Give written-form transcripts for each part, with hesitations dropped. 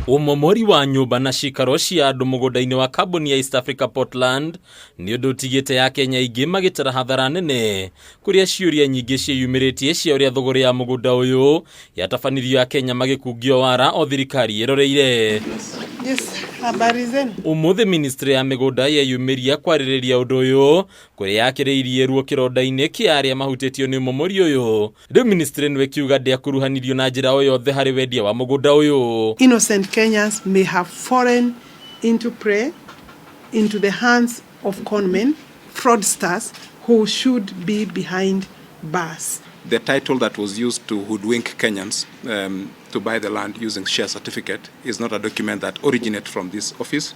Ũmomori wa nyũmba na cikaro cia andũ mũgũnda-inĩ wa kambuni ya East Africa Portland nĩ ũndũ ũtigĩte ya Kenya aingĩ magĩtara hathara nene kũrĩa ciũria nyingĩ ciĩyumĩrĩtie cia ũrĩa thũgũrĩ ya mũgũnda ũyũ yatabanirio Akenya magĩkungio wara o thirikari ĩroreire. Yes, habari zenu. Ũmũthĩ ministry ya mĩgũnda yeyumĩria kwarĩrĩria ũndũ ũyũ kũrĩa yakĩrĩirie ruo kĩronda-inĩ kĩa arĩa mahutĩtio nĩ ũmomori ũyũ. Rĩu ministry ĩno ĩkiuga ndĩakuruhanirio na njĩra o yothe harĩ wendia wa mũgũnda ũyũ. Innocent Kenyans may have fallen into prey into the hands of conmen, fraudsters who should be behind bars. The title that was used to hoodwink Kenyans to buy the land using share certificate is not a document that originates from this office.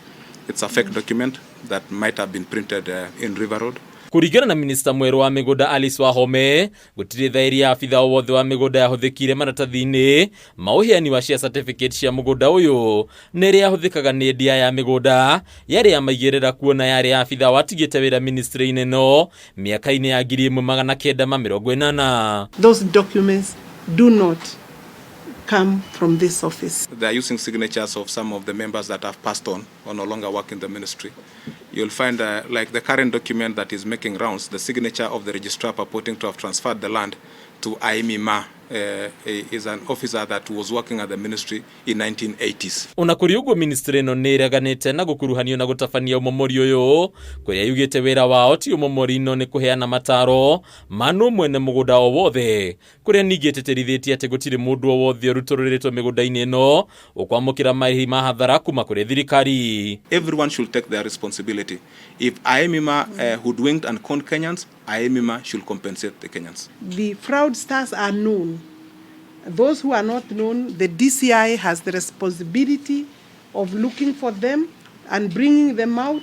It's a fake document that might have been printed in River Road. Kũringana na minista mwerũ wa mĩgũnda Alice Wahome, gũtirĩ thaĩri ya abitha o wothe wa mĩgũnda yahũthĩkire maratathi-inĩ ma ũheani wa share certificate cia mũgũnda ũyũ, na ĩrĩa yahũthĩkaga nĩ endia ya mĩgũnda yarĩ ya maigĩrĩra kuona yarĩ ya abitha watigĩte wĩra ministry-inĩ ĩno mĩaka-inĩ ya 1980. Those documents do not come from this office. They are using signatures of some of the members that have passed on or no longer work in the ministry. You'll find like the current document that is making rounds, the signature of the registrar purporting to have transferred the land to Aimima is an officer that was working at the ministry in 1980s. Ona kũrĩ ũguo ministry ĩno nĩ ĩreganĩte na gũkuruhanio na gũtabania ũmomori ũyũ kũrĩa yugĩte wĩra wao ti ũmomori no nĩ kũheana mataro ma nũ mwene mũgũnda o wothe kũrĩa ningĩ ĩtĩtĩrithĩtie atĩ gũtirĩ mũndũ o wothe ũrutũrũrĩtwo mĩgũnda-inĩ ĩno ũkwamũkĩra marĩhi ma hathara kuma kũrĩ thirikari. Everyone should take their responsibility. If Aimima hoodwinked and conned Kenyans, Aimima should compensate the Kenyans. The fraudsters are known. Those who are not known, the DCI has the responsibility of looking for them and bringing them out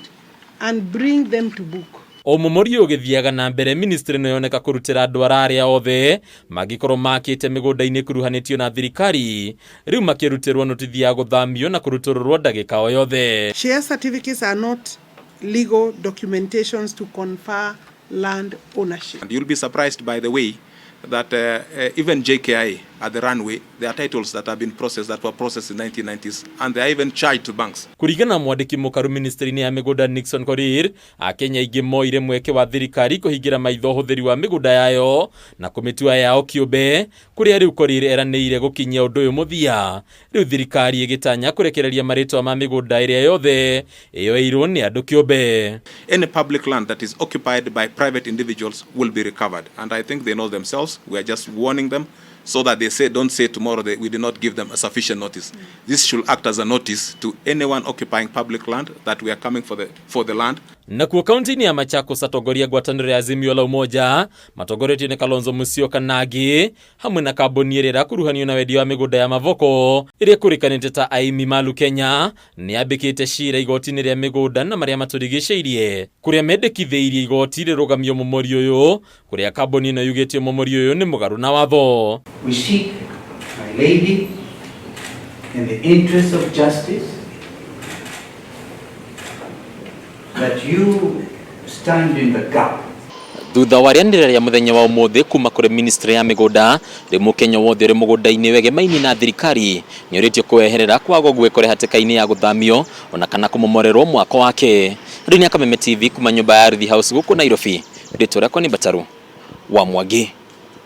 and bring them to book. Ũmomori ũyũ ũgĩthiaga na mbere ministry ĩno yoneka kũrutĩra andũ arĩa othe mangĩkorwo makĩte mĩgũnda-inĩ ĩkuruhanĩtio na thirikari rĩu makĩrutĩrwo notithi ya gũthamio na kũrutũrũrwo ndagĩka o yothe. Share certificates are not legal documentations to confer land ownership. And you'll be surprised by the way that even JKIA at the runway, there are titles that have been processed that were processed in 1990s, and they are even charged to banks. Kũringana na mwandĩki mũkaru ministry-inĩ ya mĩgũnda Nixon Korir, Akenya aingĩ moire mweke wa thirikari kũhingĩra maitho ũhũthĩri wa mĩgũnda yayo na kũmĩtua yao kĩũmbe, kũrĩa rĩu Korir eranĩire gũkinyia ũndũ ũyũ mũthia. Rĩu thirikari ĩgĩtanya kũrekereria marĩtwa ma mĩgũnda ĩrĩa yothe ĩyoeirwo nĩ andũ kĩũmbe. Any public land that is occupied by private individuals will be recovered, and I think they know themselves. We are just warning them so that they say, don't say tomorrow that we did not give them a sufficient notice. This should act as a notice to anyone occupying public land that we are coming for the land. Nakuo kaunti-inĩ ya Machakos atongoria ngwatanĩro ya Azimio la Umoja matongoretio nĩ Kalonzo Musyoka na angĩ hamwe na kambuni ĩrĩa ĩrakuruhanio na wendia wa mĩgũnda ya Mavoko ĩrĩa ĩkũrĩkanĩte ta Aimi Malu Kenya nĩ yambĩkĩte cira igoti-inĩ rĩa mĩgũnda na marĩa matũrigicĩirie kũrĩa mendekithĩirie igoti rĩrũgamie ũmomori ũyũ kũrĩa kambuni ĩno yugĩte ũmomori ũyũ nĩ mũgarũ na watho. We seek, my lady, in the interest of justice, that you stand in the gap. Thutha wa rĩanĩrĩra rĩa mũthenya wa ũmũthĩ kuma kũrĩ ministry ya mĩgũnda, rĩu mũkenya wothe ũrĩ mũgũnda-inĩ wegemainie na thirikari nĩ ũrĩtio kweherera kwaga ũguo ĩkore hatĩka-inĩ ya gũthamio ona kana kũmomorerwo mwako wake. Rĩu nĩ Kameme TV kuma nyũmba ya Ardhi House gũkũ Nairobi, rĩtwa rĩakwa nĩ Mbataru wa Mwangi.